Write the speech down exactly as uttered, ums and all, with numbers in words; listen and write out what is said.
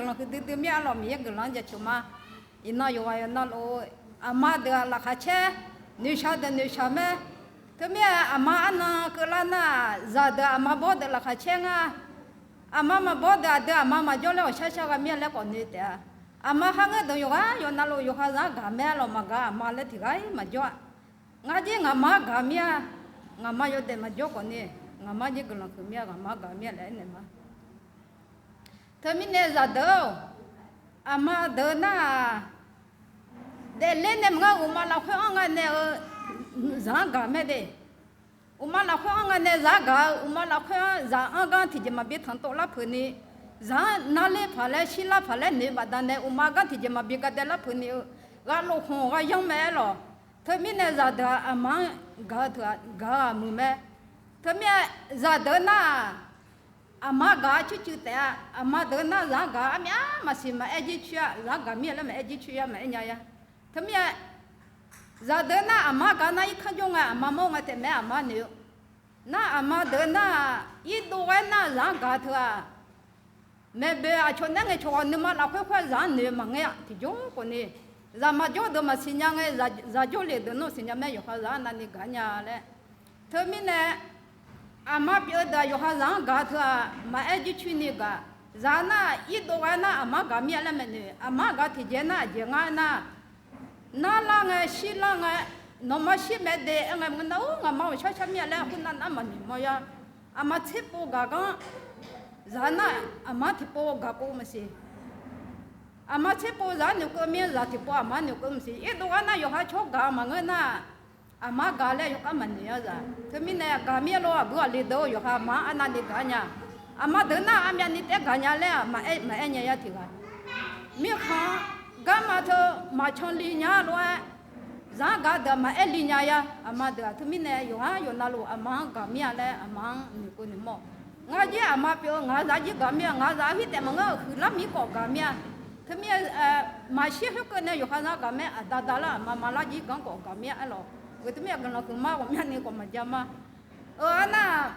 guiqlanq huiqdui dui mir-a lawq, Miqyaer guiqlanq-anr jaceuq ma. Iqnan yawqghaq yawqnan lof-eu aqma deuq-aq laqkhaq caer, noeqshaq deuq noeqshaq mae. Teumirnae aqma arnan keuvlar nar-aq, zaqdeuq aqma bawr deuq laqkhaq caer nga. Aqma maqbawr deuq aqdui aqma maqjawr laer ghawqshar shar gha mir-a laer khawf noeq taef-a. Aqma kharngeur deuq yawqghaq yawqnan lof yawqha zaq-anr gaq mae-a lawq, maqgaq aqma laer tiq ghaq-ir maqjawr-a. Ngar jir ngaqma-anr gaq mir-a. Ngaqma yawdaef maqjawr khawf ni, ngaqma jir guiqlanq huiq mir-a, ngaqma-anr gaq mir-a laer aernaeq ma. Teumirnae zaqdeuq-or, aqma deuq nar-aq, daefler nae maqngeur, uqma lafkhoer-anr ngae nae-eu zaq-anr gaq mae de. Uqma lafkhoer-anr ngae nae zaq-anr gaq-eu, uqma lafkhoer-anr zaq-anr gar tiqjeq maqbi tanqtov larpeuq ni, zaq-anr narler paq laer shirlar paq laer noeq-eu baqdanae uqma gar tiqjeq maqbi gadae larpeuq ni-eu, ghaq lof khmq ghaq yanr mae-aer lawq. Teumirnae zaqdeuq-aq aqma-anr gaq-eu teu-aq gaq-eu aqmuiq mae. Teumirnae zaqdeuq nar-aq, aqma gaq-a cuivcuiv taef-a. Aqma deuq nar zaq-anr gaq-a armyav maqsiq maqaer jircoer-a, zaq-anr gaq mir-a laer maqaer jircoer-a, maqaer nya-a. Teumirnae zaqdeuq nar aqma gaq nar irkanr jawr ngae aqma mawr ngae taef mae-aer aqma noeq-eu. Nar aqma deuq nar-aq irdov ghae nar zaq-anr gaq teu-aq, maeqboeq aqcawq nae ngaeqcawq ghawq nuima lafkhoer khoer zaq-anr noeq maqngaer-a tiqjawr khawf ni, zaq maqjawr deuq maqsiq nya ngae, zaq jawrle deuq nar siqnya mae, yawqha zaq-anr navni gaq nya laer. Teumirnae aqma pyeuf-eu deuq-aq yawqha zaq-anr gaq teu-aq maqaer jircoer ni gaq. Zaq nar irdov ghae nar aqma-anr gaq mir-a laer maeqnoeq. Aqma-anr gaq tiqjeq nar aqjeq ngar aernar, narlar ngae shirlar ngae, nawqma shir mae de aer ngae maqngeur nar-ur, ngaqma ghawqshar shar mir-a laer khoernav nar maqnoeq mawr-a. Aqma tserpov gaq gar, zaq nar aqma tiqpov gaq pov maqsiq. Aqma tserpov zaq-anr noeqkeuv mir-a, zaq tiqpov aqma-anr noeqkeuv maqsiq. Irdov ghae nar yawqha cawr gaq maqngeur nar, aqma gaq laer yawkhav maqnoeq-a zaq. Teumirnae gaq mir-a lor, aqbur aqli deuq-or, yawqha aqma-anr arnavni gaq nya. Aqma deuq nar armyavni taef-aer gaq nya laer maqaer nya-a tiq ghaq. Mirkhanq garma teu maqcan li nya lof-aer, zaq-anr gaq deuq maqaer li nya-a. Aqma deuq-aq teumirnae yawqha yawqnav lof aqma-anr gaq mir-a laer aqma-anr noeqkeuv noeqmawr. Ngar jir aqma pyeuf-eu ngaq-eu zaq jir gaq mir-a, ngaq-eu zaq-anr huiq taef maqngeur-eu huiqlar mir khawf gaq mir-a. Teumirnae maqshir khoerkeuv nae yawqha zaq gaq mae, aqda da lar aqma maqlar jir ganr khawf gaq mir-a aer lawq. Gheu teumirnae guiqlanq huiqma ghawqmyani khawf maqja ma. Eu, arnar